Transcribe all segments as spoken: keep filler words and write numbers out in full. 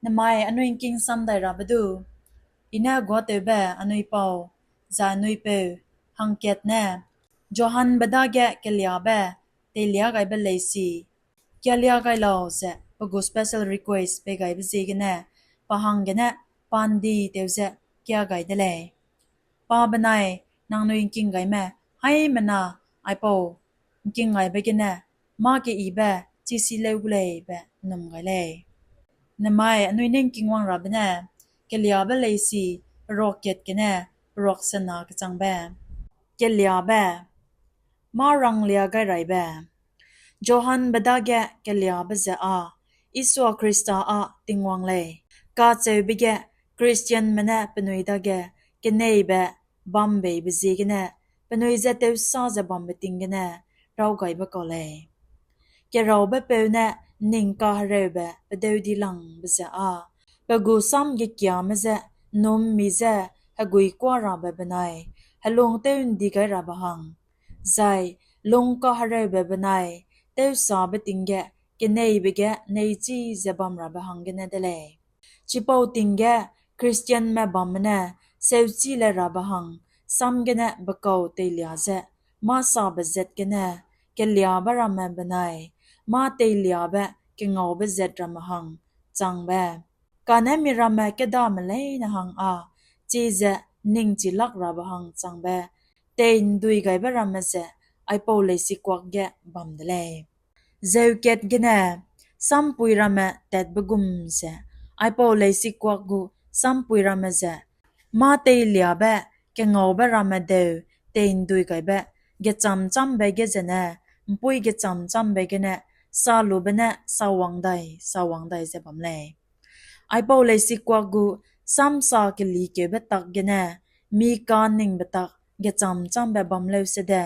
Nemai anui ’ngking sam dai rabe du, I ne guâtewbe anui pau, zai anui peu, hangkat ne, Johanbe dage keliâbe, teilia gaibe leisi, kialia gai lau ze pe gu special request pei gaibe ziegene, pa hanggene, pa ’ndi tew ze kia gai de lei. Pa benai, nangnui ’ngking gaime, haimena, aipau, ’ngking gaibe gene, mâ keyibe, chi si leu gu lei be ’nnum gai lei. Nemai anui ne ’ngking wang rabe ne, keliâbe leisi, peruak kat gene, peruak sena kechangbe. Keliâbe, mâ ranglia gai raibe. Johanbe dage keliâbe ze â, Isua Khrista â Tingwang lei. Kacheube ge Khristianme ne penui dage keneibe bam beibe ziegene, penui je tewsa ze bambe ting gene raw gaibe kau lei. Keraubepeu ne ’nning kahereube pedeu di langbe ze â, pe gu sam gekiame je ’nnum mi je heguikuâ rabe benai, helung tew ’ndi gai rabe hang, zai lung kahereube benai, tewsabe ting ge keneibe ge neichi ze bam rabe hanggene de lei. Chipau ting ge Khristianme bamme ne seuchi le rabe hang, sam gene bekau teilia ze, mâ sabe zat gene, keliâbe ramme benai, mâ teiliabe kengaube zat ramme hang, changbe. Kane mi ramme kêdame leine hang â, chize ’nningchi lak rabe hang changbe, tei'ndui gaibe ramme ze, aipau leisikuak ge bam de lei. Zeu kat gene, sampui ramme tatbe gum ze, aipau leisikuak gu sampui ramme ze, mâ teiliabe kengaube ramme deu tei'ndui gaibe, gechâm-châmbe ge zene, ’mpuî gechâm-châmbe gene, salube ne sawang dai, sawang dai ze bam lei. Aipau leisikuak gu samsa kelikeube tak gene, mi ka'nningbe tak gechâm-châmbe bam leu sede,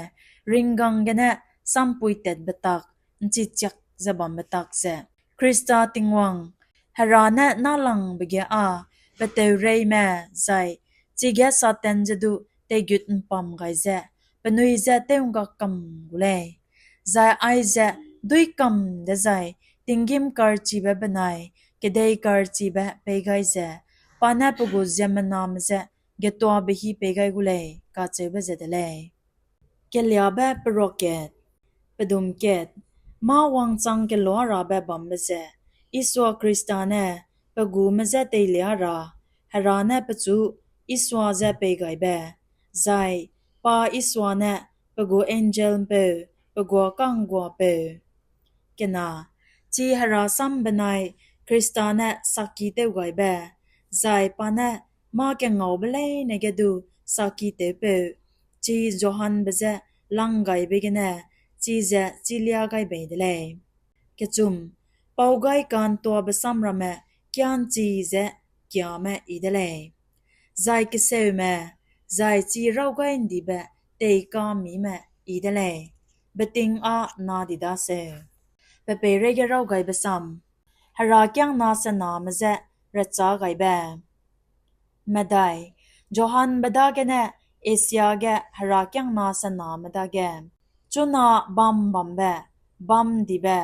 ringgang gene sampui tatbe tak, ’nchichiak ze bambe tak ze, Khrista Tingwang, Hera ne nâlangbe ge â, peteureime, zai chige Satan je du teigut ’mpam gai ze, penui je tew'ngga kam gu lei. Zai aize duî kam dezai, tinggîm karchibe benai, kedei karchibe pei gai ze, pa ne pe gu ziemmename je getuabe hî pei gai gu lei, kacheube ze de lei. Keliâbe peruak kat, pedum kat, mâ wangchang kelua rabe bambe ze, Isua Khrista ne pe gume je teilia ra, Hera ne pechu Isua je pei gaibe, zai pa Isua ne pe gu angel'mpeu, pe guâ ka'ngguapeu. Kena, chi Hera sam benai Khrista ne saki tew gaibe, zai pa ne mâ kengaube leine ge du saki tewpeu, chi Johanbe je lang gaibe gene, chize chîlia gai bei de lei. Kechum, pau gai ka'ntuabe sam ramme kia'nchi ze kiame yi de lei. Zai keseume, zai chi rawgai'ndibe teika'mmime yi de lei. Beting â na di daseu. Pe peireige rawgaibe sam, Herakiangna sename je rechâ gaibe. Medai, Johanbe dagene Asia ge Herakiangna sename dage, chuna bam bambe, bam'ndibe,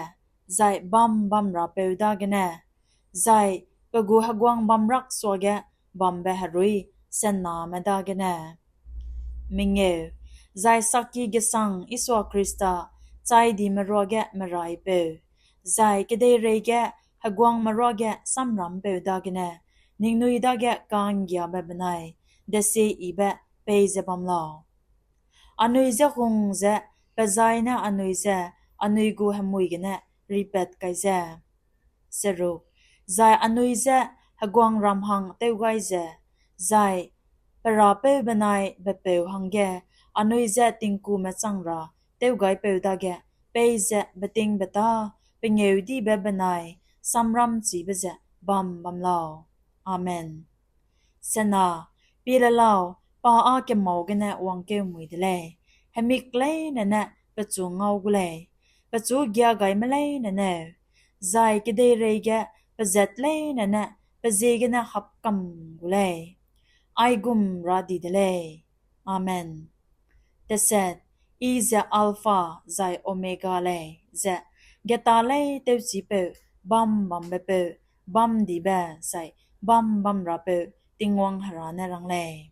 zai bam bamrapeu dagene, zai pe gu heguang bamrak suage bambe herui sename dagene. Mengeu, zai saki gesang Isua Khrista chaidime ruage meraipeu, zai kedeireige heguangme ruage samrampeu dagene, ningnui dage ka'nggiabe benai desieyibe pei ze bam lau. Anui je hung ze, pe zaine anui je, anui gu hemui gene ripat kai ze. Seruk, zai anui je heguangram hang tew gai ze, zai pe Rapeu benai bepeu hangge anui je tingkume chang ra tewgaipeu dage, peize betingbeta pengêudibe benai samramchibe ze bam bam lau. Amen. Sena, pie le lau, pa â kemâu gene wangkeu mui de lei, hemik leine ne pechu ngau gu lei, pechu giagaime leine neu, zai kedeireige pezat leine ne pe ziegene hapkam gu lei. Aigum ra di de lei. Amen. Teset, I ze Alpha zai Omega lei, ze geta lei tewchipeu, bam bambepeu, bamdibe zai bam bamrapeu Tingwang Hera ne rang lei.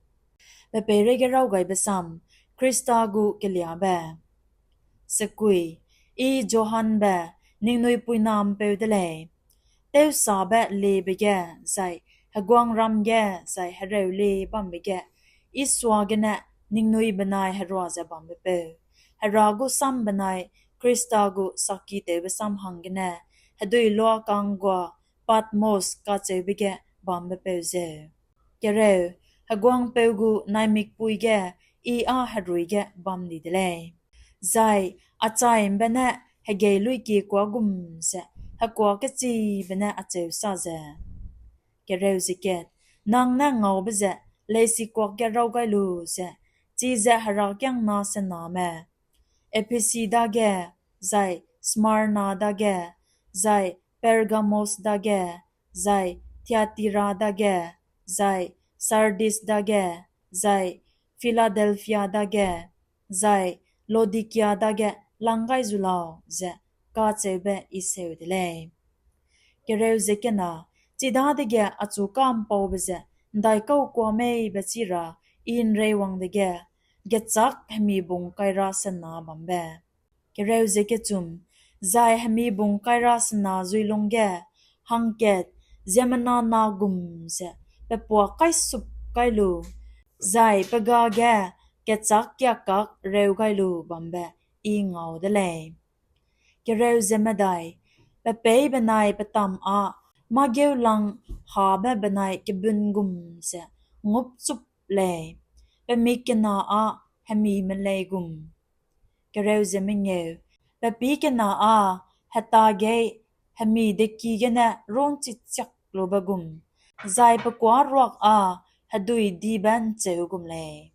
Pe peireige raw gaibe sam, Khrista gu keliabe. Sekui, I Johanbe ningnui puina'mpeu de lei. Tewsabe liebe ge, zai heguangram ge, zai hereu lie bambe ge, Isua gene ningnui benai herua ze bambepeu, Hera gu sam benai Khrista gu sakitewbe sam hanggene hedui luakang gua Patmos kacheube ge bambepeu zeu. Kereu, heguangpeu gu naimikpui ge I â herui ge bam di de lei. Zai achaimbe ne hegei luiki kuâ gum ze hekuâ kechibe ne acheu sa ze, Kereu ze kat, nang ne ngaube ze leisikuak ge raw gai lu ze, chize herakiangna sename, Ephesi dage, zai Smarna dage, zai Pergamos dage, zai Thiatira dage, zai Sardis dage, zai Philadelphia dage, zai Laodikia dage lang gai zu lau, ze kacheube I seu de lei. Kereu ze kena, chidadege achu ka'mpaube ze ’ndaikau kuâ meibe chi ra I ’nreiwang dege, gechâk hemibung kaira sena bambe. Kereu ze kechum, zai hemibung kaira sena zuilung ge, hangkat ziemmena na gum ze pe puâ kaisup kai lu, zai pe ga ge kechâk kiakak reu gai lu bambe I ngau de lei. Kereu ze medai, pe peî benai pe tam â mâgeulang habe benai kebun gum ze ngupchup lei, pe mik kena â hemi melei gum. Kereu ze mengeu, pe pî kena â hetagei hemi deki gene rûnchichiak lube gum, zai pe kuâ ruak â hedui dibe ’ncheu gum lei.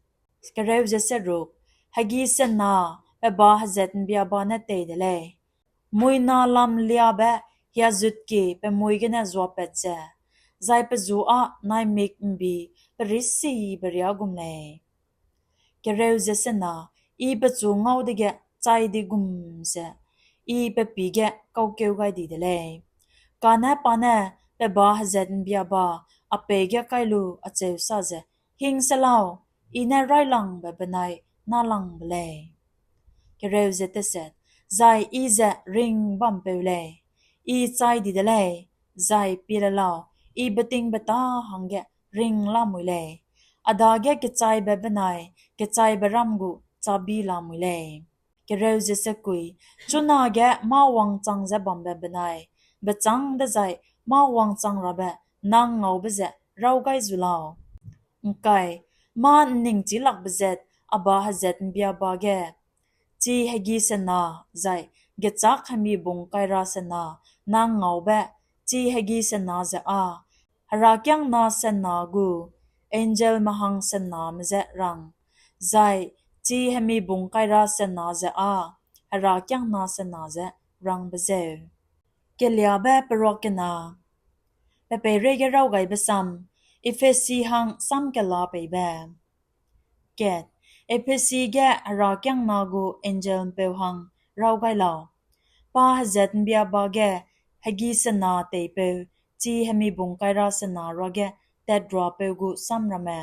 Kereu ze seruk, hegi sena pe ba hezat'mbiaba ne tei de lei. Muina lam liabe hiazutkie pe mui gene zuapat ze, zai pe zu â naimik ’mbi perisibe riâ gum lei. Kereu ze sena, I pechu ngau dege chai di gum ze, I pe pî ge kaukeu gai di de lei. Kane pa ne pe ba hezat'mbiaba a peî ge kai lu acheu sa ze, Hing se lau, I ne raîlangbe benai nâlangbe lei. Kereu ze teset, zai I ze ring bampeu lei. I chai di de lei, zai pie le lau, I betingbeta hangge ring lamui lei. A dage kechaibe benai kechaibe ram gu chabi lamui lei. Kereu ze sekui, chunage mâ wangchang ze bambe benai bechâng dezai mâ wangchang rabe nang ngaube ze raw gai zu lau. ’Ngkai, mâ ’nningchilakbe zat a ba hezat'mbiaba ge, chi hegi sena, zai gechâk hemibung kaira sena nang ngaube, chi hegi sena ze â herakiangna sena gu angelme hang sename je rang, zai chi hemibung kaira sena ze â herakiangna sena je rangbe zeu. Keliabe peruak kena, pe peireige raw gaibe sam, Ephesi hang sam kela peibe. Kat, Ephesi ge herakiangna gu angel'mpeu hang raw gai lau. Pa hezat'mbiaba ge hegi sena teipeu, chi hemibung kaira sena ruage tatruapeu gu sam ramme.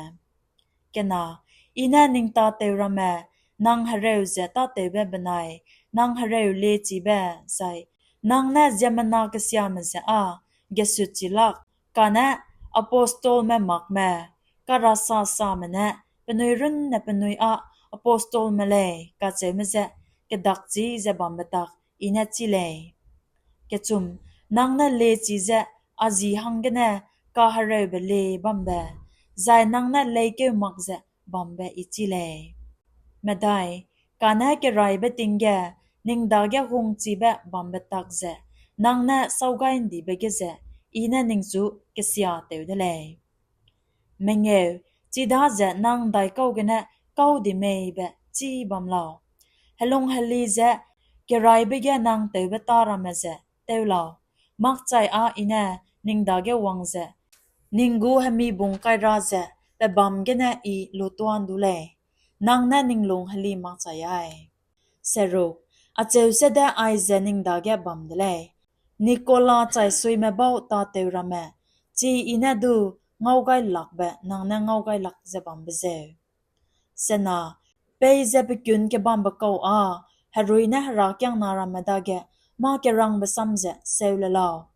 Kena, I ne ning tâtew ramme, nang hereu ze tâtewbe benai nang hereu liechibe, zai nang ne ziemmena kesiame ze â gesutchi lak, kane apostelme makme, karasasame ne penui runne penui â apostelme lei kacheume je kedakchi ze bambe tak I ne chî lei. Kechum, nang ne liechi ze a ji hanggene kahereube lie bambe, zai nang ne leikeu mak ze bambe I chî lei. Medai, kane keraîbe ting ge ning dage hungchibe bambe tak ze nang ne sâu gai ’ndibe ge ze I ne ningchu kesiatew de lei. Mengeu, chidaze nang ’ndaikau gene kau di mei be chî bam lau. Helung heli ze keraîbe ge nang tewbe tâ ramme ze tew lau. Makchai â I ne ning dage wang ze ning gu hemibung kaira ze pebâm gene I lutua ’ndu lei. Nang ne ning lung heli makchai ai. Seruk, acheu sede aize ning dage bam de lei. Nikola chaisuime bau tâtew ramme, chi I ne du ngaugailakbe nang ne ngaugailak ze bambe zeu. Sena, peize pe kun kebambe kau â herui ne herakiangna ramme dage mâ kerangbe sam ze seu le lau.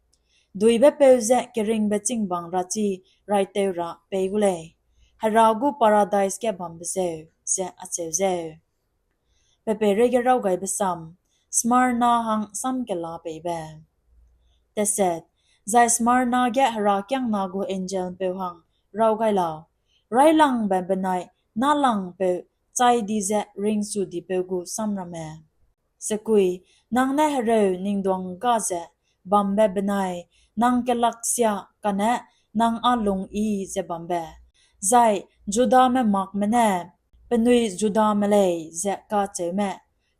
Duibepeu je keringbe chingbang rachi raitew ra pei gu lei, Hera gu paradise ge bambe zeu, ze acheu zeu. Pe peireige raw gaibe sam, Smyrna hang sam kela peibe. Teset, zai Smyrna ge herakiangna gu angel'mpeu hang raw gai lau: Raîlangbe benai nâlangpeu chai di ze ringsu dipeu gu sam ramme. Sekui, nang ne hereu ning duang ga ze bambe benai nang kelaksia kane nang â lungyi ze bambe, zai Judame makme ne, penui Judame lei ze kacheume,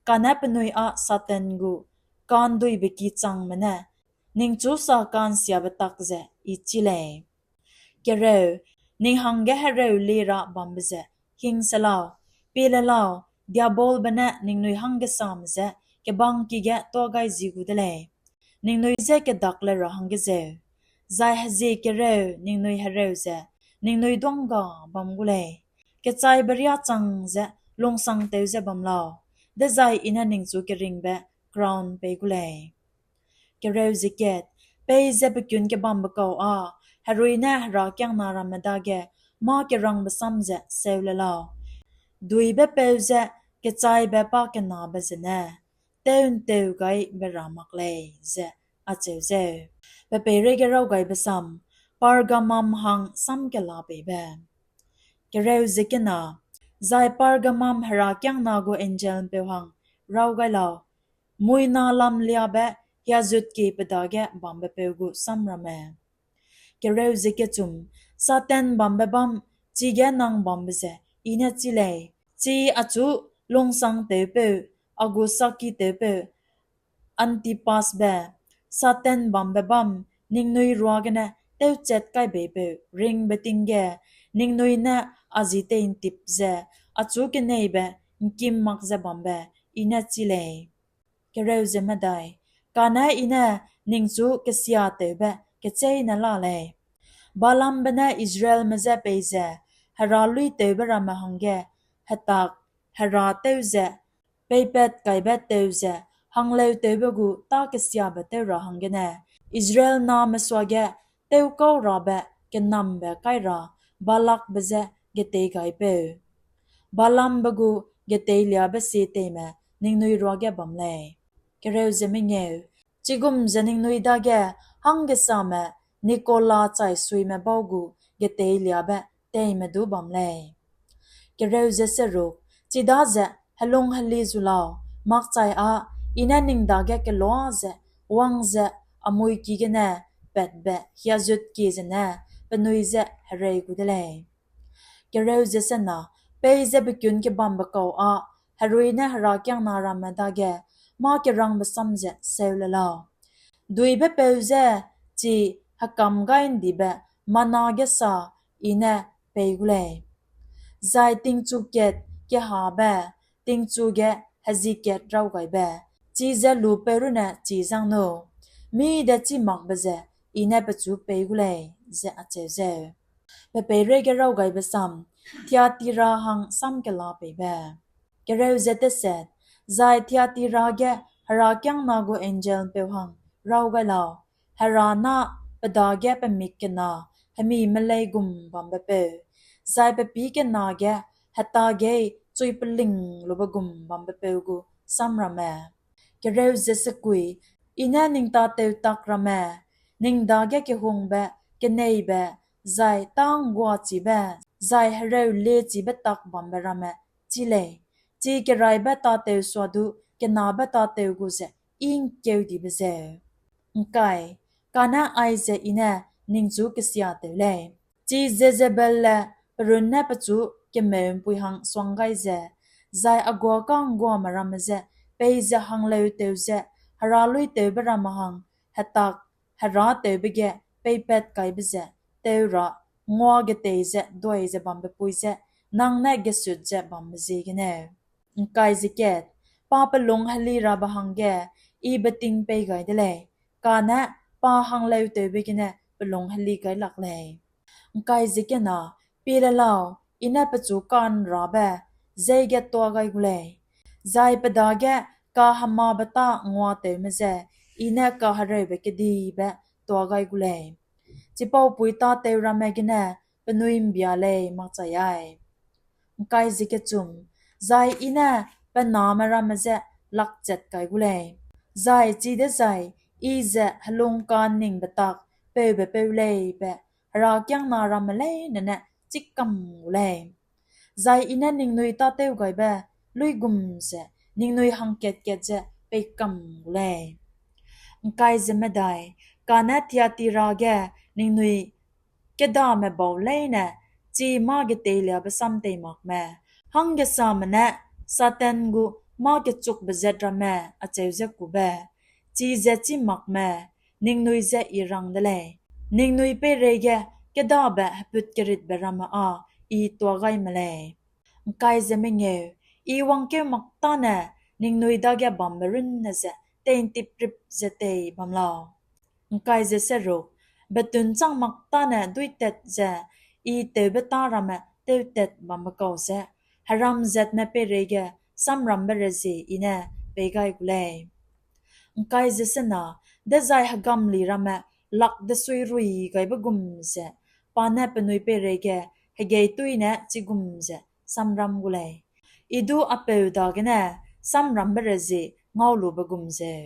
kane penui â Satan gu ka'nduibe ki changme ne, ningchu sa ka'nsiabe tak ze I chî lei. Kereu, ning hangge hereu lie ra bambe ze hing se lau, pie le lau, Diabolbe ne ningnui hanggesame je kebangki ge tuâ gai zi gu de lei, ningnui je kedak le ra hangge zeu. Zai hezie kereu ningnui hereu ze ningnui duangga bam gu lei, kechaibe riâ chang ze lungsangtew ze bam lau, dezai I ne ningchu keringbe crown pei gu lei. Kereu ze kat, peize pe kun kebambe kau â herui ne herakiangna ramme dage mâ kerangbe sam ze seu le lau: Duibepeu je kechaibe pakenabe zene tew'nteu gai be ra mak lei, ze acheu zeu. Pe peireige raw gaibe sam, Pergamum hang sam kela peibe. Kereu ze kena, zai Pergamum herakiangna gu angel'mpeu hang raw gai lau: Muina lamliabe hiazutkie pe dage bambepeu gu sam ramme. Kereu ze kechum, Satan bambe bâm, chige nang bambe ze I ne chî lei, chi achu lungsangtewpeu, a gu sakkitewpeu Antipasbe, Satan bambe bâm, ningnui ruagene tewchat kai beipeu ringbe ting ge ningnui ne a ji tei'ntip ze achu keneibe ’ngkim mak ze bambe I ne chî lei. Kereu ze medai, kane I ne ningchu kesiatewbe kecheîne la lei: Balaambe ne Israelme je peize hera luitewbe ramme hangge hetak, hera tew ze peipat kaibe tew ze hangleutewbe gu tâ kesiabe tew ra hanggene Israel name suage tewkau rabe kenambe kai ra Balakbe je getei gaipeu, Balaambe gu geteiliabe sieteime ningnui ruage bam lei. Kereu ze mengeu, chigum ze ningnui dage hanggesame Nikola chaisuime bau gu geteiliabe teime du bam lei. Kereu ze seruk, chidaze helung heli zu lau, makchai â I ne ning dage kelua ze wang ze a muiki gene patbe hiazutkie zene penui je herei gu de lei. Kereu ze sena, peize pe kun kebambe kau â herui ne herakiangna ramme dage mâ kerangbe sam ze seu le lau: Duibepeu je chi hekâm gai ’ndibe manna gesa I ne pei gu lei, zai tingchu kat kehabe tingchu ge hezie kat raw gaibe, chize lupeu runne chî zangno, mî de chî makbe ze I ne pechu pei gu lei, ze acheu zeu. Pe peireige raw gaibe sam, Thiatira hang sam kela peibe. Kereu ze teset, zai Thiatira ge herakiangna gu angel'mpeu hang raw gai lau: Hera na pe dage pe mik kena hemi melei gum bambepeu, zai pe pî kena ge hetagei chuipeling lube gum bambepeu gu sam ramme. Kereu ze sekui, I ne ning tâtew tak ramme, ning dage kehungbe, keneibe, zai tâ ’ngguachibe, zai hereu liechibe tak bambe ramme chî lei, chi keraîbe tâtew suadu kenabe tâtew gu ze I ’ngkeudibe zeu. ’Ngkai, kane aize I ne ningchu kesiatew lei, chi Jezebelle pe runne pechu kemeu'mpui hang suang gai ze, zai a guâ ka'ngguame ramme je peize hangleuteu ze hera luitewbe ramme hang hetak, herâtewbe ge peipat kaibe ze tew ra nguagetei ze duai ze bambepui je nang ne gesut ze bambe ziegeneu. ’Ngkai ze kat, pa pe lung heli rabe hangge I beting pei gai de lei, kane pa hangleutewbe gene pe lung heli gai lak lei. ’Ngkai ze kena, pie le lau, I ne pechu ka'nrabe jeî ge tuâ gai gu lei, zai pe dage kahemabe tâ nguatewme je I ne kahereube kedibe tuâ gai gu lei; chipau pui tâtew ramme gene penui ’mbia lei makchai ai. ’Ngkai ze kechum, zai I ne pe name ramme je lakchat kai gu lei, zai chidezai I ze helung ka'nningbe tak peube peu lei be herakiangna ramme leine ne chî kam gu lei; zai I ne ningnui tâtewgaibe luigum ze ningnui hangkat-kat ze pei kam gu lei. ’Ngkai ze medai, kane Thiatira ge ningnui kêdame bau leine chi mâ-geteiliabe sam tei makme, hanggesame ne Satan gu mâ-kechukbe zat ramme acheu ze kube, chize chî makme, ningnui je I rang de lei; ningnui peireige kêdabe heput keritbe ramme â I tuâ gai me lei. ’Ngkai ze mengeu, I wangkeu mak tâne ningnui dage bambe runne ze tei'ntiprip ze tei bam lau. ’Ngkai ze seruk, betunchang mak tâne duîtat ze I tewbe tâ ramme tewtat bambe kau ze, heram zatme peireige samrambe rezie I ne pei gai gu lei. ’Ngkai ze sena, dezai hegamli ramme lak desuirui gaibe gum ze pa ne penui peireige hegeitui ne chigum ze samram gu lei, I du a peu dagene samrambe rezie ngaulube gum zeu.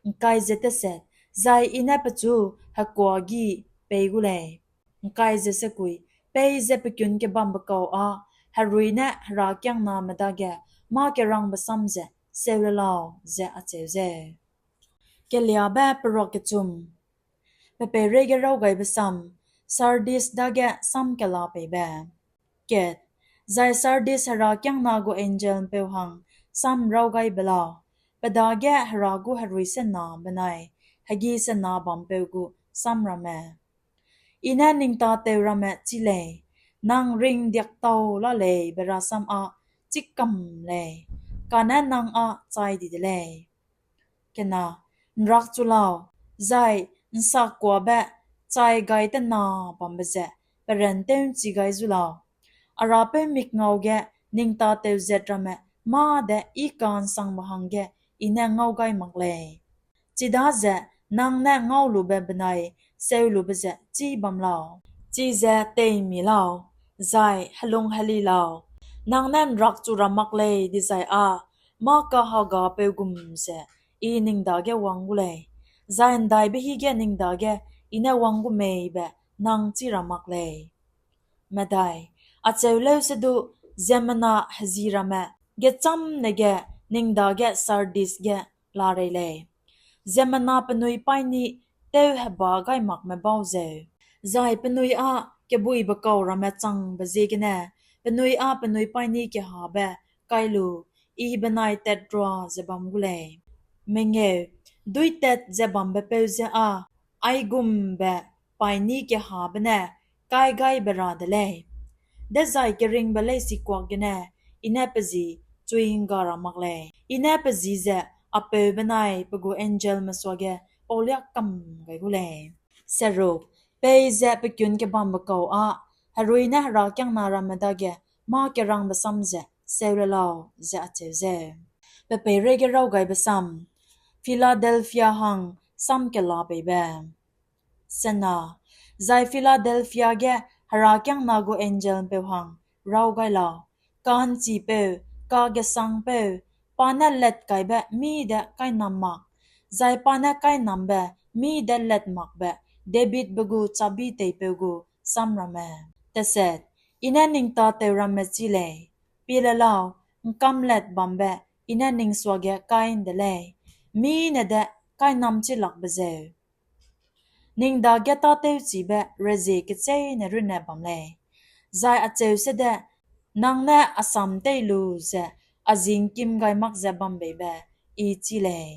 ’Ngkai ze teset, zai I ne pechu hekuâ gî pei gu lei. ’Ngkai ze sekui, peize pekun kebambe kau â herui ne herakiangname dage mâ-kerangbe sam ze seu le lau, ze acheu zeu. Keliâbe peruak kechum. Pe peireige raw gaibe sam, Sardis dage sam kela peibe. Kat, zai Sardis herakiangna gu angel'mpeu hang sam raw gai be lau: Pe dage Hera gu herui sena benai hegî sena bampeu gu sam ramme, I ne ning tâtew ramme chî lei, nang ringdiak tau la lei be rasam â chî kam lei, kane nang â chai di de lei. Kena, ’nrakchu lau, zai ’nsakkuâbe chai gai tena bambe ze peran tew'nchi gai zu lau. A Rapeu mikngau ge ning tâtew zat ramme mâ de I ka'nsangbe hangge I ne ngau gai mak lei. Chidaze nang ne ngaulube benai seulube ze chî bam lau, chize teimi lau, zai helung heli lau. Nang ne ’nrakchu ra mak lei dizai â mâ-kahagapeu gum ze I ning dage wang gu lei, zai ’ndaibe hî ge ning dage I ne wang gu mei be nang chî ra mak lei. Medai, acheu leusedu ziemmena heji ramme gechâmne ge ning dage Sardis ge larei lei, ziemmena penui paîni tewhebâ gai makme bau zeu, zai penui â kebuibe kau ramme changbe ziegene penui â penui paîni kehabe kai lu I benai tatrua ze bam gu lei. Mengeu, duîtat ze bambepeu je â aigumbe paîni kehabe ne kai gai be ra de lei. Dezai keringbe leisikuak gene I ne pe ji chui'ngga ra mak lei; I ne pe ji ze a peu benai pe gu angelme suage pauliâ kam gai gu lei. Seruk, peize pekun kebambe kau â herui ne herakiangna ramme dage mâ-kerangbe sam ze seu le lau, ze acheu zeu. Pe peireige raw gaibe sam, Filadelfia hang sam kela peibe. Sena, zai Filadelfia ge herakiangna gu angel'mpeu hang raw gai lau: Ka'nchipeu, kagesangpeu, pa ne latkaibe mî de kainam mak, zai pa ne kainambe mî de lat makbe Dabidbe gu chabi teipeu gu sam ramme. Teset, I ne ning tâtew ramme chî lei, pie le lau, ’ngkamlat bambe I ne ning suage kai ’nde lei, mî ne de kainam chi lakbe zeu. Ning dage tâtewchibe rezie kecheîne runne bam lei, zai acheu sede nang ne a sam tei lu ze a ji ’ngkim gai mak ze bam bei be I chî lei.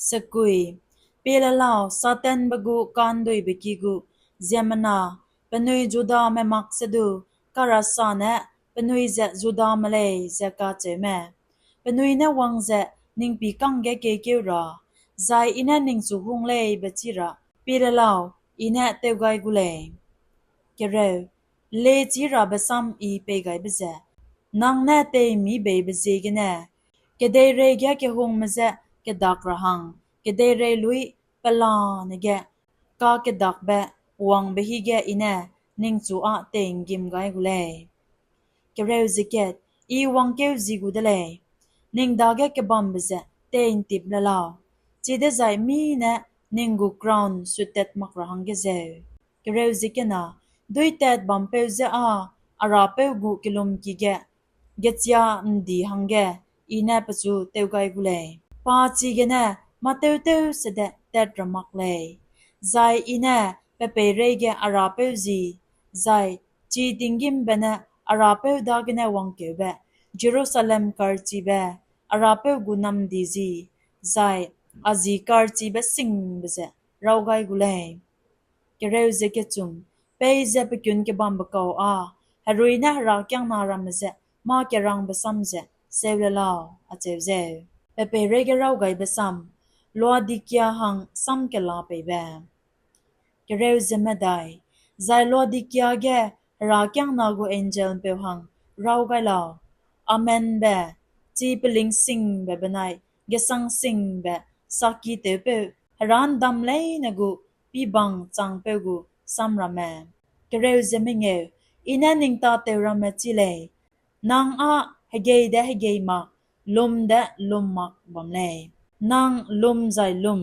Sekui, pie le lau, Satanbe gu ka'nduibe ki gu ziemmena, penui Judame maksedu karasa ne penui ze Judame lei ze kacheume, penui ne wang ze ning pî kangge keikeu ra, zai I ne ningchu hung lei be chî ra pie le lau, I ne tew gai gu lei. Kereu, lechî rabe sam I peigaibe ze, nang ne teimibeibe ziegene, kedeirei ge kehungme je kedak ra hang, kedeirei luî pelane ge kakedakbe wangbe hige I ne ningchu â tei'nggim gai gu lei. Kereu ze kat, I wangkeu zi gu de lei, ning dage kebambe ze tei'ntip le lau, chidezai mî ne ning gu crown suttat mak ra hangge zeu. Kereu ze kena, duitat bampeu je â a Rapeu gu kelumki ge gechia ’ndi hangge I ne pechu tew gai gu lei. Pa chigene mâ tewtew sede tat ra mak lei, zai I ne pe peireige a Rapeu ji, zai chi tinggîmbe ne a Rapeu dagene wangkeube, Jerusalem karchibe, a Rapeu gu namdi ji, zai a ji karchibe singbe ze raw gai gu lei. Kereu ze kechum, peize pe kun kebambe kau â herui ne herakiangna ramme je mâ kerangbe sam ze seu le lau, acheu zeu. Pe peireige raw gaibe sam, Laodikia hang sam kela peibe. Kereu ze medai, zai Laodikia ge herakiangna gu angel'mpeu hang raw gai lau: Amenbe, chi pelingsingbe benai gesangsingbe, sakitewpeu, hera'ndam leine gu pibang changpeu gu sam ramme. Kereu ze mengeu, I ne ning tâtew ramme chi lei, nang â hegei de hegei mak, lum de lum mak bam lei. Nang lum zai lum,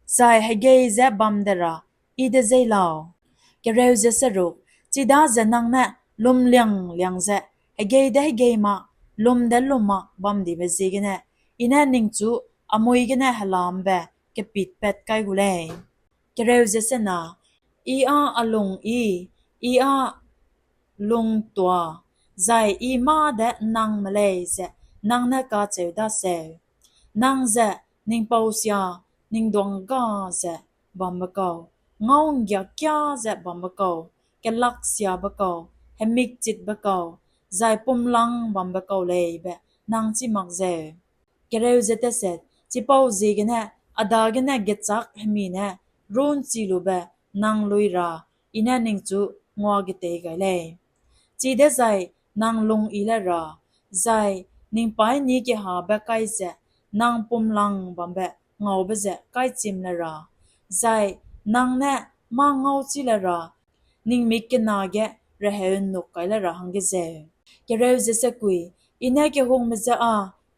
zai hegei ze bam de ra I de zeî lau. Kereu ze seruk, chidaze nang ne lum liang liang ze hegei de hegei mak, lum de lum mak bamdibe ziegene I ne ningchu a mui gene helambe kepitpat kai gu lei. Kereu ze sena, I â a lung I, I â lungtua, zai I mâ de ’nnangme lei ze nang ne kacheu daseu. Nang ze ning pausia, ning duangga ze bambe kau, ngau'nggiakia ze bambe kau, kelaksiabe kau, hemikchitbe kau, zai pumlang bambe kau lei be nang chî mak zeu. Kereu ze teset, chipauziegene a dagene gechâk hemi ne rû'nchi lube nang lui ra I ne ningchu nguagetei gai lei, chidezai nang lung I le ra, zai ning paîni kehabe kai ze nang pumlang bambe ngaube ze kaichim le ra, zai nang ne mâ ngauchi le ra, ning mik kena ge reheu ’nnuk kai le ra hangge zeu. Kereu ze sekui, I ne kehungme je â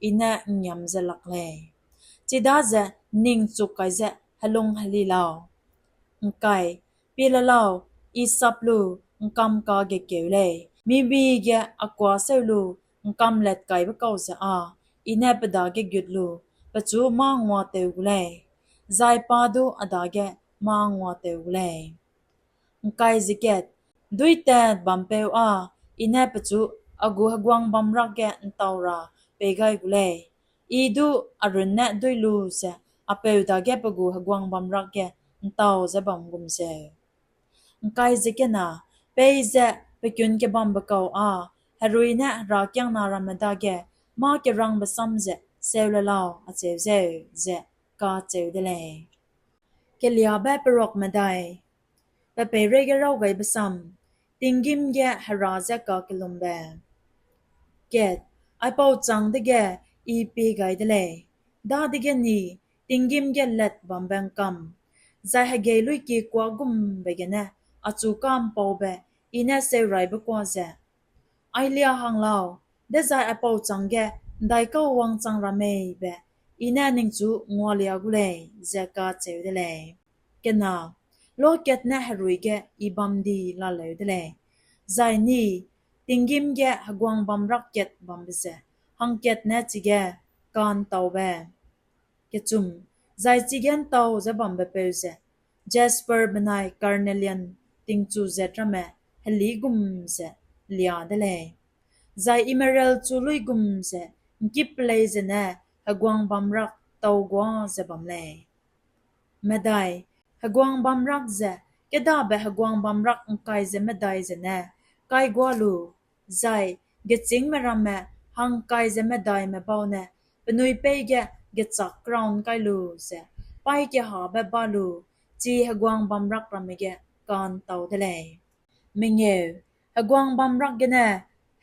I ne ’ngngiam ze lak lei, chidaze ning chuk kai ze helung heli lau. ’Ngkai, pie le lau, I sap lu ’ngkam kagekeu lei, mimi ge a kuâ seu lu ’ngkam lat kaibe kau ze â I ne pe dage gut lu pechu mâ nguatew gu lei, zai pa du a dage mâ nguatew gu lei. ’Ngkai ze kat, duîtat bampeu â I ne pechu a gu heguang bamrak ge ’ntau ra pei gai gu lei, I du a runne duî lu ze a peu dage pe gu heguang bamrak ge ’ntau ze bam gum zeu. ’Ngkai ze kena, peize pe kun kebambe kau â herui ne herakiangna ramme dage mâ kerangbe sam ze seu le lau, acheu zeu, ze kacheu de lei. Keliâbe perok medai, pe peireige raw gaibe sam, tinggîm ge Hera je kakellumbe. Kat, aipau châng dege I pie gai de lei, dadege ni, tinggîm ge lat bambe ’ngkam, zai hegei luiki kuâ gumbe gene achu ka'mpaube I ne seuraibe kuâ ze, Ailia hang lau, dezai aipau chângge ’ndaikau wangchang ra mei be I ne ningchu ngualia gu lei, ze kacheu de lei. Kena, luakat ne herui ge I bam di laleu de lei, zai ni, tinggîm ge heguang bamrak kat bambe ze hangkat ne chige ka'ntaube. Kechum, zai chige ’ntau ze bambepeu ze jasper benai carnelian tingchu zat ramme helî gum ze liâ de lei, zai emerald chu luigum ze ’ngkip pelei zene heguang bamrak tau guâ ze bam lei. Medai, heguang bamrak ze kêdabe heguang bamrak ’ngkai ze medai zene kaiguâ lu, zai gechîngme ramme hangkai ze medaime bau ne penui peî ge gechâk crown kai lu ze paî kehabe ba lu, chi heguang bamrak ramme ge ka'ntau de lei. Mengeu, heguang bamrak gene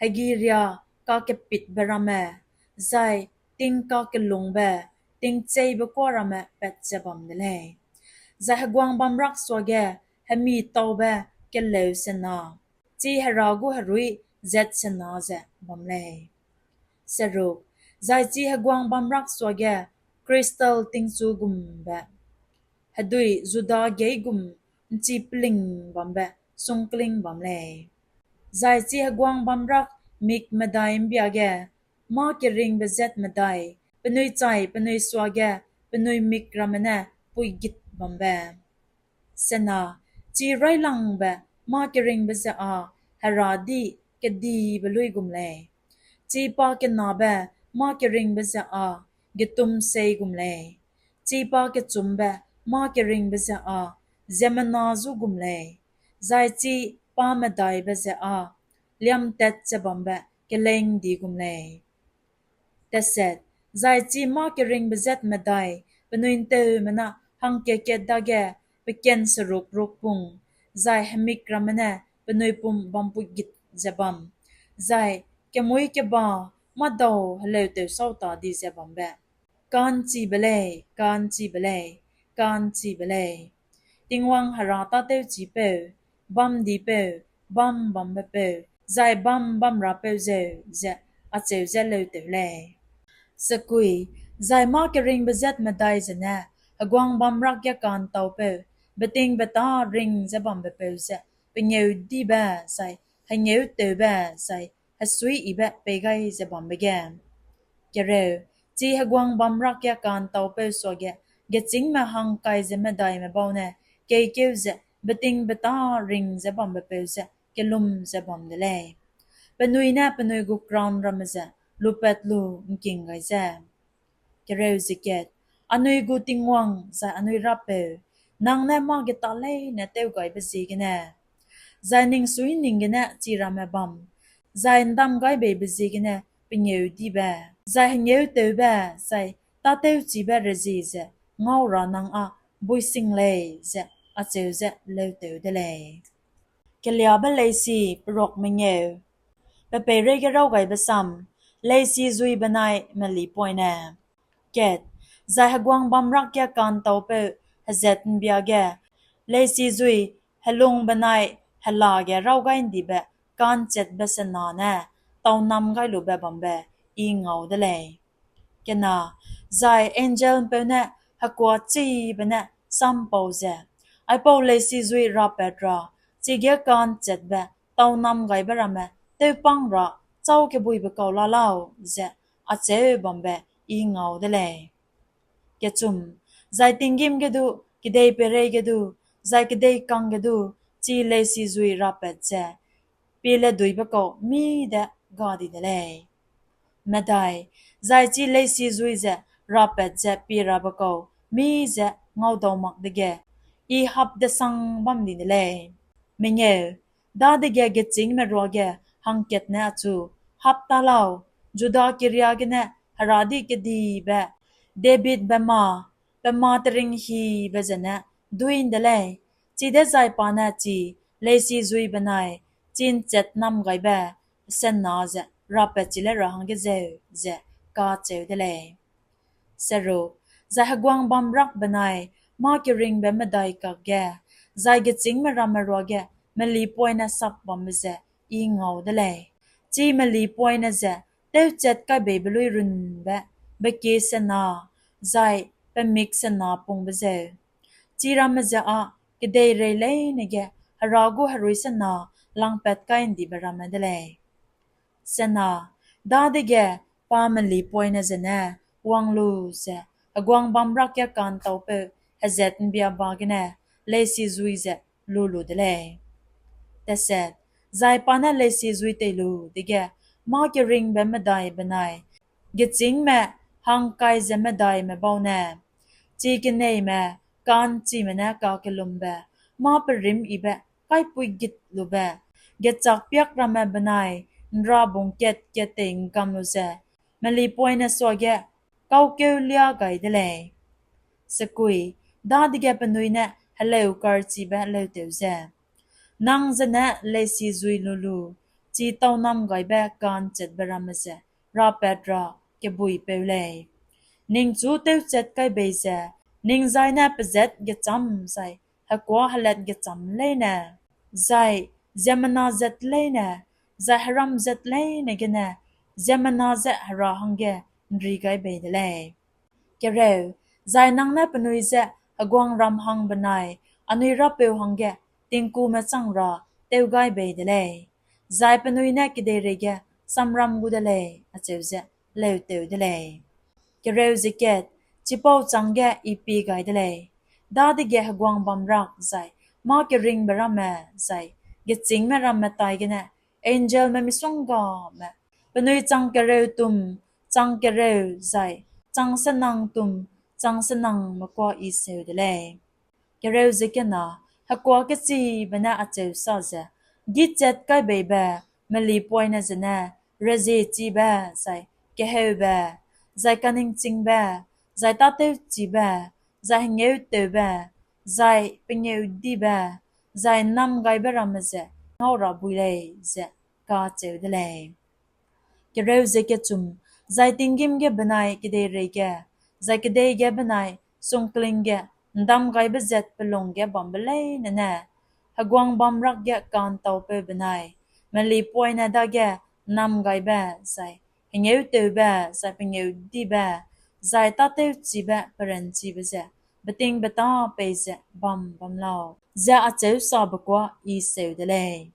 hegi riâ kakepitbe ramme, zai tingkakelungbe, tingcheibe kuâ ramme pat ze bam de lei. Zai heguang bamrak suage hemi taube keleu sena, chi Hera gu herui zat sena ze bam lei. Seruk, zai chi heguang bamrak suage kristal tingchu gumbe, hedui Juda gei gum ’nchi peling bambe sungkling bam lei. Zai chi heguang bamrak mik medai ’mbia ge mâ keringbe zat medai, penui chai penui suage penui mik ramme ne puigit bambe, sena, chi raîlangbe mâ keringbe ze â Hera dî kedibe luigum lei. Chi pakenabe mâ keringbe ze â getumsei gum lei. Chi pakechumbe mâ keringbe ze â ziemmena zu gum lei, zai chi pa medaibe ze â liamtat ze bambe kelêngdi gum lei. Zai chi mâ keringbe zat medai penui ’nteumena hangkat-kat dage pe ken seruk-ruk pung, zai hemik ramme ne penui pum bampuigit ze bam, zai kemuî keba mâdau heleutew sâu ta di ze bambe, ka'nchibe lei, ka'nchibe lei, ka'nchibe lei, Tingwang Hera tâtewchipeu, bamdipeu, bam bambepeu, zai bam bamrapeu zeu, ze acheu ze leutew lei. Sekui, zai mâ keringbe zat medai zene heguang bamrak ge ka'ntaupeu, betingbeta ring ze bambepeu ze pengêudibe zai hengêutewbe zai hesuiyibe pei gai ze bambe ge, kereu, chi heguang bamrak ge ka'ntaupeu suage gechîngme hangkai ze medaime bau ne keikeu ze betingbeta ring ze bambepeu ze kellum ze bam de lei. Penui ne penui gu crown ramme ze lupat lu ’ngking gai ze, kereu ze kat, anui gu Tingwang zai anui Rapeu, nang ne mâ-geta leine tewgaibe ziegene, zai ning suiyi ning gene chi ramme bam, zai ’ndamgaibeibe ziegene pengêudibe, zai hengêutewbe, zai tâtewchibe rezie ze ngau ra nang â buising lei, ze acheu ze leutew de lei. Keliâbe leisi peruak mengeu. Pe peireige raw gaibe sam, leisi zui benai melipoine. Kat, zai heguang bamrak ge ka'ntaupeu hezat ’mbia ge, leisi zui helung benai hela ge raw gai ’ndibe ka'nchetbe sena ne tâu nam gai lube bambe I ngau de lei. Kena, zai angel'mpeu ne hekuachibe ne sampau ze, aipau leisi zui rapat ra, chige ka'nchetbe tâu nam gaibe ramme tewpâng ra châu kebuibe kau la lau, ze acheu bambe I ngau de lei. Kechum, zai tinggîm ge du, kedei peireige du, zai kedei kangge du, chi leisi zui rapat ze pie le duibe kau mî de ga di de lei. Medai, zai chi leisi zui ze rapat ze pie rabe kau mî ze ngaudau mak dege, I hap-desang bam di de lei. Mengeu, dadege gechîngme ruage hangkat ne achu, hap ta lau, Juda keria gene Hera dî kedibe, Davidbe mâ, pe mâ teringhibe zene duî ’nde lei, chidezai pa ne chi leisi zui benai chi ’nchet nam gaibe sena ze rapat chi le ra hangge zeu, ze kacheu de lei. Seruk, zai heguang bamrak benai mâ keringbe medai kakge, zai gechîngme ramme ruage melipoine sap bambe ze I ngau de lei. Chi melipoine ze tewchat kaibeibe luî runbe, bekie sena, zai pe mik sena pungbe zeu. Chi ramme ze â kedeirei leine ge Hera gu herui sena langpat kai ’ndibe ramme de lei. Sena, dadege pa melipoine zene wang lu ze heguang bamrak ge ka'ntaupeu hezat ’mbia ba gene leisi zui ze lu lu de lei. Zai pa ne leisi zui tei lu dege, mâ keringbe medai benai gechîngme hangkai ze medaime bau ne, chi keneime ka'nchime ne kakellumbe, mâ perîmyibe kaipuigit lube, gechâkpiak ramme benai ’nrabung kat-kat tei'nggam lu ze melipoine suage kaukeu liâ gai de lei. Sekui, dadege penui ne heleu karchibe heleutew ze, Nang zene leisi zui lu lu, chi tâu nam gaibe ka'nchetbe ramme ze rapat ra kebuipeu lei. Ningchu tewchat kai bei ze, ning zai ne pezat gechâm zai hekuâ helat gechâm leine, zai ziemmena zat leine, zai heram zat leine gene ziemmena je Hera hangge ’nri gai bei de lei. Kereu, zai nang ne penui je heguangram hang benai anui Rapeu hangge tingkume chang ra tew gai bei de lei, zai penui ne kedeireige samram gu de lei, acheu ze heleutew de lei. Kereu ze kat, chipau chângge I pie gai de lei, dadege heguang bamrak zai mâ keringbe ramme zai gechîngme ramme taigene angelme misonggame penui chang kereu tum chang kereu zai chang senang tum chang senangme kuâ I seu de lei. Kereu ze kena, hekuâ kechibe ne acheu sa ze, Gîchat kai beibe melipoine zene reziechibe, zai keheube, zai kaningchingbe, zai tâtewchibe, zai hengêutewbe, zai pengêudibe, zai namgaibe ramme ze ngau ra bui lei, ze kacheu de lei. Kereu ze kechum, zai tinggîm ge benai kedeireige, zai kedei ge benai sungkling ge ’ndamgaibe zat pe lung ge bambe leine ne, heguang bamrak ge ka'ntaupeu benai melipoine dage ’nnamgaibe, zai hengêutewbe, zai pengêudibe, zai tâtewchibe peranchibe ze betingbeta peize bam bam lau, ze acheu sabe kuâ I seu de lei.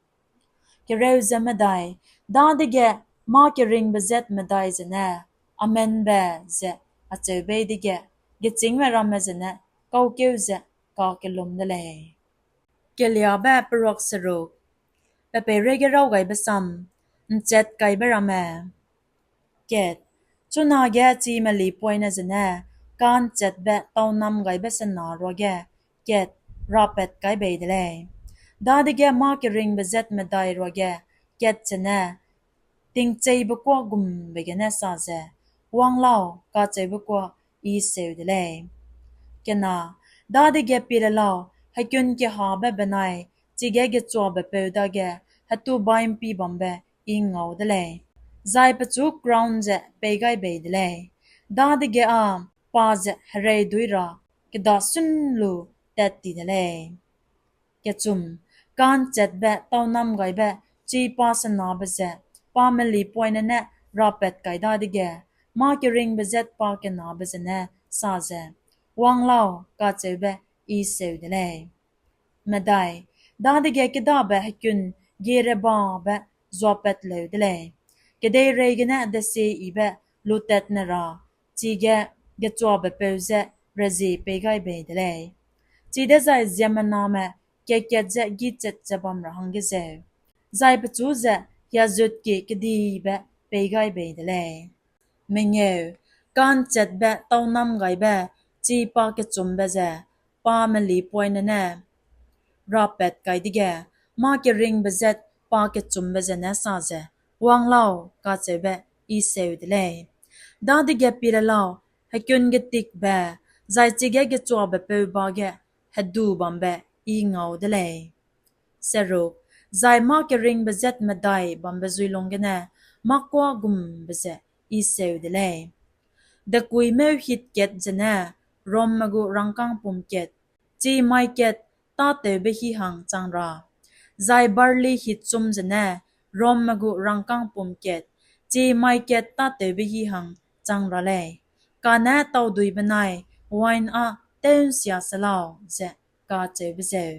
Kereu ze medai, dadege mâ keringbe zat medai zene Amenbe, ze acheu bei dege, gechîngme ramme zene kaukeu ze kakellum de lei. Keliabe peruak seruk, pe peireige raw gaibe sam, ’nchat kaibe ramme. Kat, chunage chi melipoine zene ka'nchatbe tâu nam gaibe sena ruage kat rapat kai bei de lei. Dadege mâ keringbe zat medai ruage kat zene tingcheibe kuâ gumbe gene sa ze, Wang lau, kacheube kuâ I seu de lei. Kena, dadege pie le lau, hekun kehabe benai chige gechuabepeu dage hetubai ’mpi bambe I ngau de lei, zai pechu crown ze pei gai bei de lei. Dadege â pa ze hereiduî ra kedasun lu tat ti de lei. Kechum, ka'nchatbe tâu nam gaibe chi pa senabe ze pa melipoine ne rapat kai dadege, mâ keringbe zat pa kenabe zene sa ze, Wang lau, kacheube I seu de lei. Medai, dadege kêdabe hekun gierebabe zuapat leu de lei. Kedeirei gene desie yibe lutat ne ra, chige gechuabepeu je rezie pei gai bei de lei. Chidezai ziemmename kat-kat je gîchat ze bam ra hangge zeu, zai pechu ze hiazutkie kedibe pei gai bei de lei. Mengeu, ka'nchatbe tâu nam gaibe chi pa kechumbe ze pa melipoine ne rapat kai dege, mâ keringbe zat pa kechumbe zene sa ze, Wang lau, kacheube I seu de lei. Dadege pie le lau, hekun getikbe, zai chige gechuabepeu ba ge hedu bambe I ngau de lei. Seruk, zai mâ keringbe zat medai bambe zuilung gene mâ kuâ gumbe ze I seu de lei. Dekuîmeu hit kat zene ramme gu rangkâng pum kat, chi mai kat tâtewbe hî hang chang ra, zai barli hit chum zene ramme gu rangkâng pum kat, chi mai kat tâtewbe hî hang chang ra lei. Kane taudui benai wain â tew'nsia se lau, ze kacheube zeu.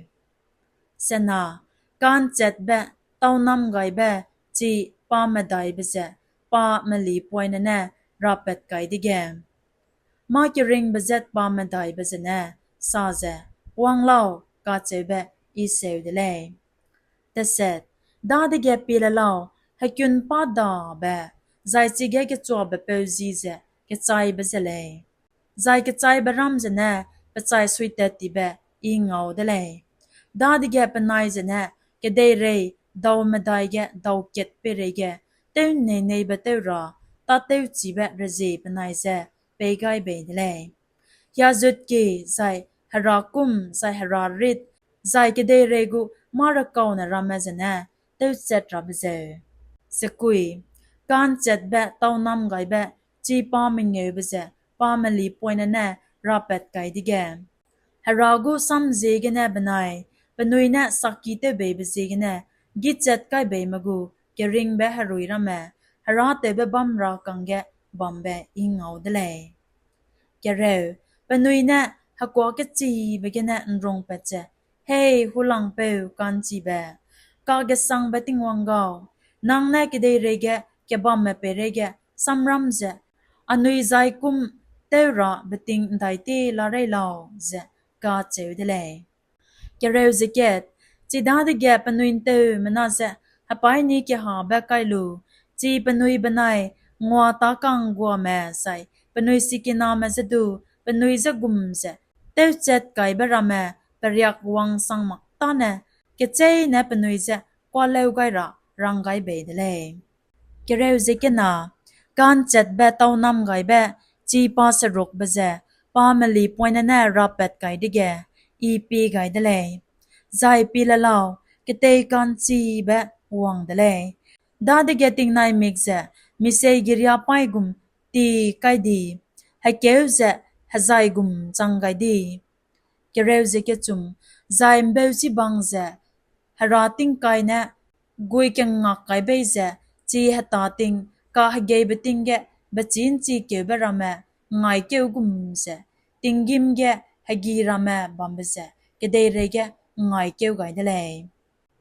Sena, ka'nchatbe tâu nam gaibe chi pa medaibe ze pa melipoine ne rapat kai dege, mâ keringbe zat pa medaibe zene sa ze, Wang lau, kacheube I seu de lei. Teset, dadege pie le lau, hekun pâ dabe, zai chige gechuabepeu ji ze kechaibe ze lei, zai kechaibe ram zene pechai suitat tibe I ngau de lei. Dadege penai zene kedeirei dau medai ge dau kat peireige tew'nnei-nneibe tew ra tâtewchibe rezie penai je pei gai bei de lei. hiazutkie zai herakûm zai herarît, zai kedeirei gu mâ-rekaune ramme zene tewchat rabe zeu. Sekui, ka'nchetbe tâu nam gaibe chi pa mengeube ze pa melipoine ne rapat kai dege, Hera gu samziegene benai penui ne sakki tewbeibe ziegene gîchat kaibeime gu keringbe herui ramme herâtewbe bâm ra kangge bambe i ngau de lei. Kereu, penui ne hekuâ kechibe gene ’nrungpat ze, Hei Hulangpeu ka'nchibe, kagesangbe Tingwang gau, nang ne kedeirei ge kebamme peireige samram ze, anui zai kum tew ra beting ’ndaiti larei lau, ze kacheu de lei. Kereu ze kat, chidadege penui ’nteumena ze hepaîni kehabe kai lu, chi penui benai nguatâ ka'ngguame zai penui sikiname je du penui je gum ze tewchat kaibe ramme periak wangsang mak tâne kecheîne penui je kuâleu gai ra rang gai bei de lei. Kereu ze kena, ka'nchetbe tâu nam gaibe chi pa serukbe ze pa melipoine ne rapat kai dege, i pie gai de lei. Zai pie le lau, ketei ka'nchibe wang de lei. Dadege tingnai mik ze misei geriapaî gum ti kai di, hekeu ze hezai gum chang gai di. Kereu ze kechum, zai ’mbeuchibang ze Hera tingkai ne gui kengak kai bei ze, chi heta ting kahegeibe ting ge bechî ’nchikeube ramme ’ngngaikeu gum ze, tinggîm ge hegi ramme bambe ze kedeirei ge ’ngngaikeu gai de lei.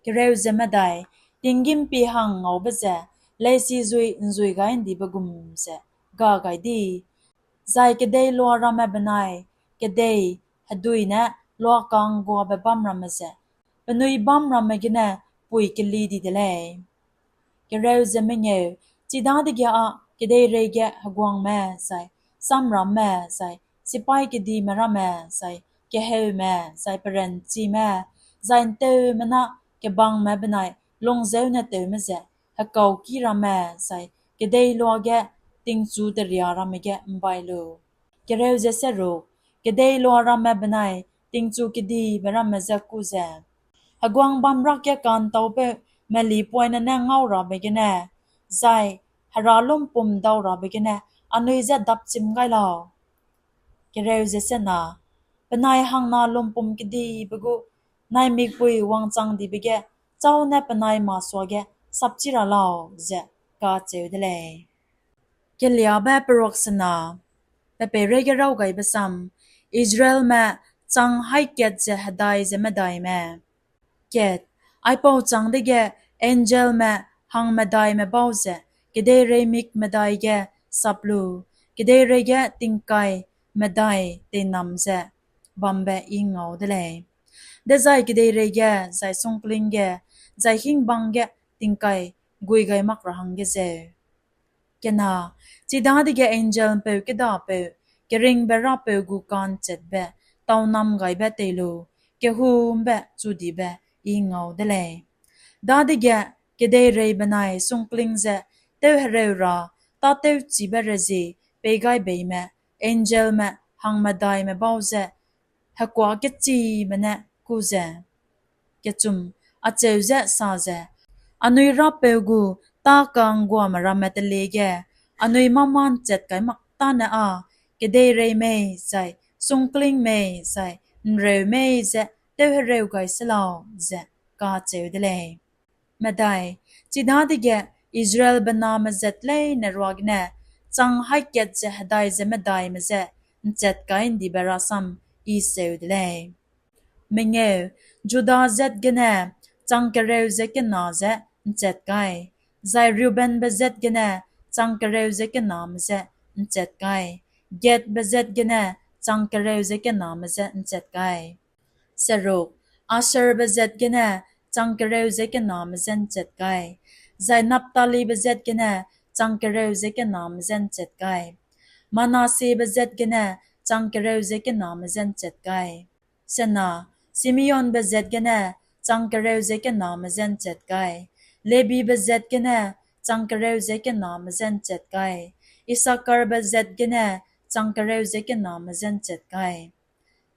Kereu ze medai, tinggîm pie hang ngaube ze leisizui ’nzui gai ’ndibe gum ze ga gai di, zai kedeiloa ramme benai kedei hedui ne loa ka'ngguabe bâm ramme ze penui bâm ramme gene pui keli di de lei. Kereu ze mengeu, chidadege â kedeirei ge heguangme zai samramme zai sipaî kedime ramme zai keheume zai peranchime zai ’nteumena kebangme benai lungzeu ne teume ze hekaukî ramme zai kedeiloa ge tingchu teria ramme ge ’mbai lu. Kereu ze seruk, kedeiloa ramme benai tingchu kedibe ramme je ku ze, heguang bamrak ge ka'ntaupeu melipoine ne ngau rabe gene, zai Hera lumpum dau rabe gene anui je dapchim gai lau. Kereu ze sena, penai hangna lumpum kedibe gu naimikpui wangchang dibe ge châu ne penai masuage sapchi ra lau, ze kacheu de lei. Keliabe peruak sena, pe peireige raw gaibe sam, Israelme chang haî kat ze hedai ze medaime. Kat, aipau châng dege angelme hangmedaime bau ze kedeirei mik medai ge sap lu, kedeirei ge tingkai medai teinam ze bambe i ngau de lei. Dezai kedeirei ge zai sungkling ge zai hingbang ge tingkai gui gai mak ra hangge zeu. Kena, chidadege angel ’mpeu kêdapeu, keringbe Rapeu gu ka'nchetbe tâu nam gaibe tei lu, kehû ’mbe chu dibe i ngau de lei. Dadege kedeirei benai sungkling ze tewhereu ra tâtewchibe rezie pei gai beime angelme hangmedaime bau ze hekuâ kechîme ne ku ze, kechum, acheu ze sa ze, anui Rapeu gu tâ ka'ngguame ramme telie ge anui mâ-mâ ’nchet kai mak tâne â kedeirei mei zai sungkling mei zai ’nreu mei ze tewhereu gai se lau, ze kacheu de lei. Medai, chidadege Israelbe name zat leine ruagene chang haî kat ze hedai ze medaime je ’nchet kai ’ndibe rasam i seu de lei. Mengeu, Juda zat gene chang kereu ze kena ze ’nchet kai, zai Reubenbe zat gene chang kereu ze kename je ’nchet kai, Gadbe zat gene chang kereu ze kename je ’nchet kai. Seruk, Asherbe zat gene chang kereu ze kename je ’nchet kai, zai Naphtalibe zat gene chang kereu ze kename je ’nchet kai, Manassebe zat gene chang kereu ze kename je ’nchet kai. Sena, Simeonbe zat gene chang kereu ze kename je ’nchet kai, Lebibe zat gene chang kereu ze kename je ’nchet kai, Issakarbe zat gene chang kereu ze kename je ’nchet gai.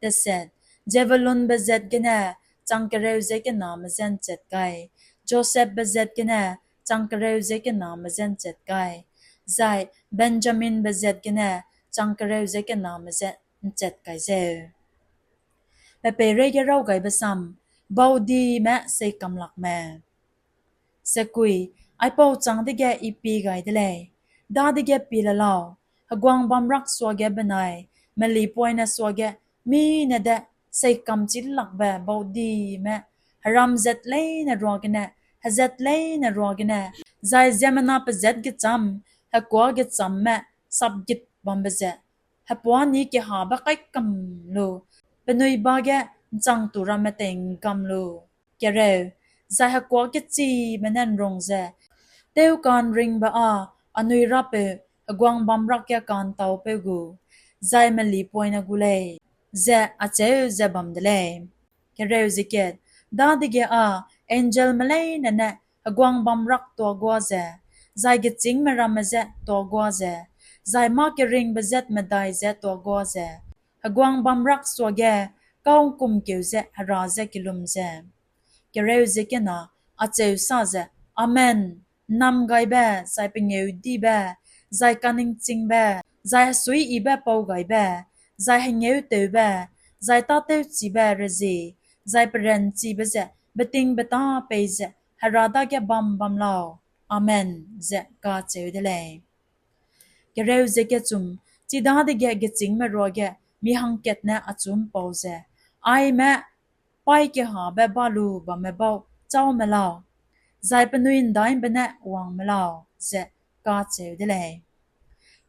Teset, Zebulunbe zat gene chang kereu ze kename je ’nchet gai, Josepbe zat gene chang kereu ze kename je ’nchet gai, zai Benjaminbe zat gene chang kereu ze kename je ’nchet gai zeu. Pe peireige raw gaibe sam, baudime seikamlakme. Sekui, aipau châng dege I pie gai de lei, dadege pie le lau, heguang bamrak suage benai melipoine suage mine de seikamchilakbe baudime, heram zat leine ruagene, hezat leine ruagene, zai ziemmena pezat gechâm, hekuâ gechamme sapgit bambe ze, hepuâni kehabe kai kam lu, penui ba ge ’nchangtu ramme tei ’ngkam lu, kereu, zai hekuâ kechîbe ne ’nrung ze, tewka'nringbe â anui Rapeu heguang bamrak ge ka'ntaupeu gu, zai melipoine gu lei, ze acheu ze bam de lei. Kereu ze kat, dadege â angelme leine ne heguang bamrak tuagua ze, zai gechîngme ramme je tuagua ze, zai mâ keringbe zat medai ze tuagua ze, heguang bamrak suage kau ’ngkumkeu ze Hera je kilum ze, kereu ze kena, acheu sa ze, Amen! ’Nnamgaibe, zai pengêudibe, zai kaningchingbe, zai hesuiyibe paugaibe, zai hengêutewbe, zai tâtewchibe rezie, zai peranchibe ze betingbeta peize Hera dage bam bam lau. Amen, ze kacheu de lei. Kereu ze kechum, chidadege gechîngme ruage mi hangkat ne achu ’mpau ze, Aime paî kehabe ba lu bamme bau châu me lau, zai penui ’ndaimbe ne wangme lau, ze kacheu de lei.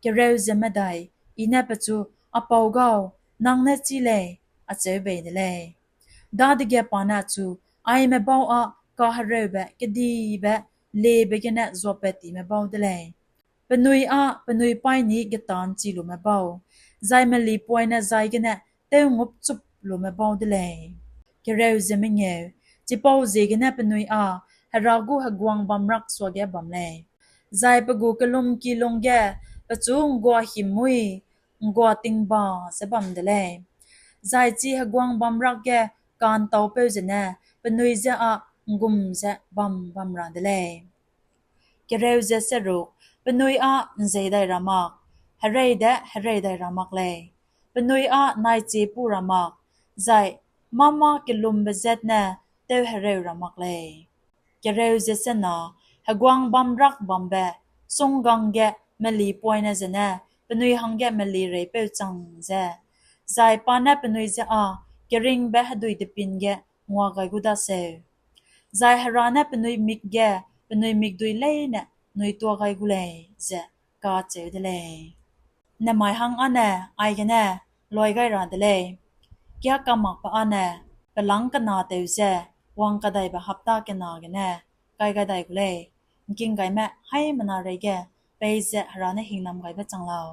Kereu ze medai, I ne pechu, A pau gau, nang ne chî lei, acheu bei de lei. Dadege pa ne achu, Aime bau â kahereube kedibe liebe gene zuapatime bau de lei, penui â penui paîni geta'nchi lume bau, zai melipoine zai gene tewngupchup lume bau de lei. Kereu ze mengeu, chipauziegene penui â Hera gu heguang bamrak suage bam lei, zai pe gu kellumki lungge pechu ’nggua himmuî ’nggua tingba ze bam de lei, zai chi heguang bamrak ge ka'ntaupeu zene penui je â ’nggum ze bam bam ra de lei. Kereu ze seruk, penui â ’nzei dai ra mak, herei de herei dai ra mak lei, penui â naichie pu ra mak, zai mâ mâ kelumbe zat ne tewhereu ra mak lei. Kereu ze sena, heguang bamrak bambe sunggang ge melipoine zene penui hangge melireipeu chang ze, zai pa ne penui je â keringbe hedui depin ge ngua gai gu daseu, zai Hera ne penui mik ge penui mikdui leine nuituâ gai gu lei, ze kacheu de lei. Nemai hang âne aigene luai gai ra de lei, kiâ kamakbe âne pelâng kena tew ze wang kadaibe hapta kena gene kai gai dai gu lei. ’Ngkinggaime haimena reige peize Hera ne hingnam gaibe chang lau.